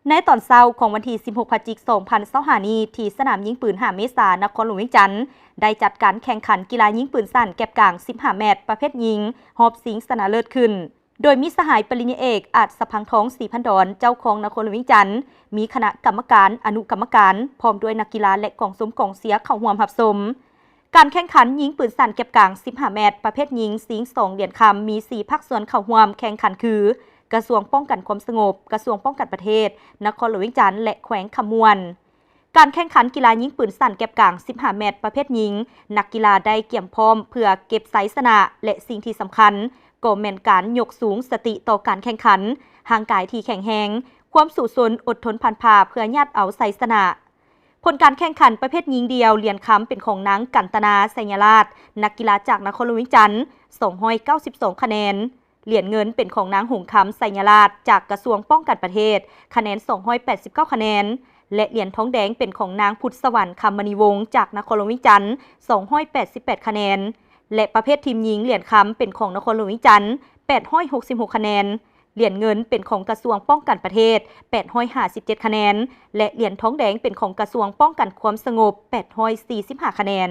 ໃນຕອນເຊົ້າຂອງວັນທີສິບຫົກ ພະຈິກ ສອງພັນຊາວຫ້ານີ້ ທີ່ສະໜາມຍິງປືນຫ້າເມສາ ນະຄອນຫຼວງວຽງຈັນ ໄດ້ຈັດການແຂ່ງຂັນກິລາຍິງປືນສັ້ນແກັບກາງສິບຫ້າແມັດ ປະເພດຍິງ ຮອບຊິງຊະນະເລີດຂຶ້ນ ໂດຍມີສະຫາຍປະລິນຍາເອກ ອາດສະພັງທອງ ສີພັນດອນ ເຈົ້າຄອງນະຄອນຫຼວງວຽງຈັນ, ມີຄະນະກຳມະການ, ອະນຸກຳມະການ ພ້ອມດ້ວຍນັກກິລາ ແລະ ກອງຊົມກອງເຊຍເຂົ້າຮ່ວມຮັບຊົມ. ການແຂ່ງຂັນຍິງປືນສັ້ນແກັບກາງສິບຫ້າແມັດ ປະເພດຍິງ ຊິງສອງຫຼຽນຄຳ ມີສີ່ພາກສ່ວນເຂົ້າຮ່ວມແຂ່ງຂັນຄື ກະຊວງປ້ອງກັນຄວາມສະຫງົບ, ກະຊວງປ້ອງກັນປະເທດ, ນະຄອນຫຼວງວຽງຈັນ ແລະ ແຂວງຄຳມ່ວນ. ການແຂ່ງຂັນກິລາຍິງປືນສັ້ນແກັບກາງສິບຫ້າແມັດ ປະເພດຍິງ, ນັກກິລາໄດ້ກຽມພ້ອມເພື່ອເກັບໄຊຊະນະ ແລະ ສິ່ງທີ່ສຳຄັນ ກໍແມ່ນການຍົກສູງສະຕິຕໍ່ການແຂ່ງຂັນ, ຮ່າງກາຍທີ່ແຂງແຮງ, ຄວາມສູ້ຊົນ, ອົດທົນພັນຜ່າເພື່ອຍາດເອົາໄຊຊະນະ. ຜົນການແຂ່ງຂັນປະເພດຍິງດ່ຽວ, ຫຼຽນຄຳເປັນຂອງນາງ ກັນຕະນາ ໄຊຍະລາດ, ນັກກິລາຈາກນະຄອນຫຼວງວຽງຈັນ, ສອງຮ້ອຍເກົ້າສິບສອງຄະແນນ. ຫຼຽນເງິນເປັນຂອງນາງ ຫົງຄຳ ໄຊຍະລາດ ຈາກກະຊວງປ້ອງກັນປະເທດ, ຄະແນນສອງຮ້ອຍແປດສິບເກົ້າຄະແນນ ແລະ ຫຼຽນທອງແດງເປັນຂອງນາງ ພຸດສະຫວັນ ຄຳມະນີວົງ ຈາກນະຄອນຫຼວງວຽງຈັນ, ສອງຮ້ອຍແປດສິບແປດຄະແນນ ແລະ ປະເພດທີມຍິງ, ຫຼຽນຄຳເປັນຂອງນະຄອນຫຼວງວຽງຈັນ, ແປດຮ້ອຍຫົກສິບຫົກຄະແນນ, ຫຼຽນເງິນເປັນຂອງກະຊວງປ້ອງກັນປະເທດ, ແປດຮ້ອຍຫ້າສິບເຈັດຄະແນນ ແລະ ຫຼຽນທອງແດງເປັນຂອງກະຊວງປ້ອງກັນຄວາມສະຫງົບ, ແປດຮ້ອຍສີ່ສິບຫ້າຄະແນນ.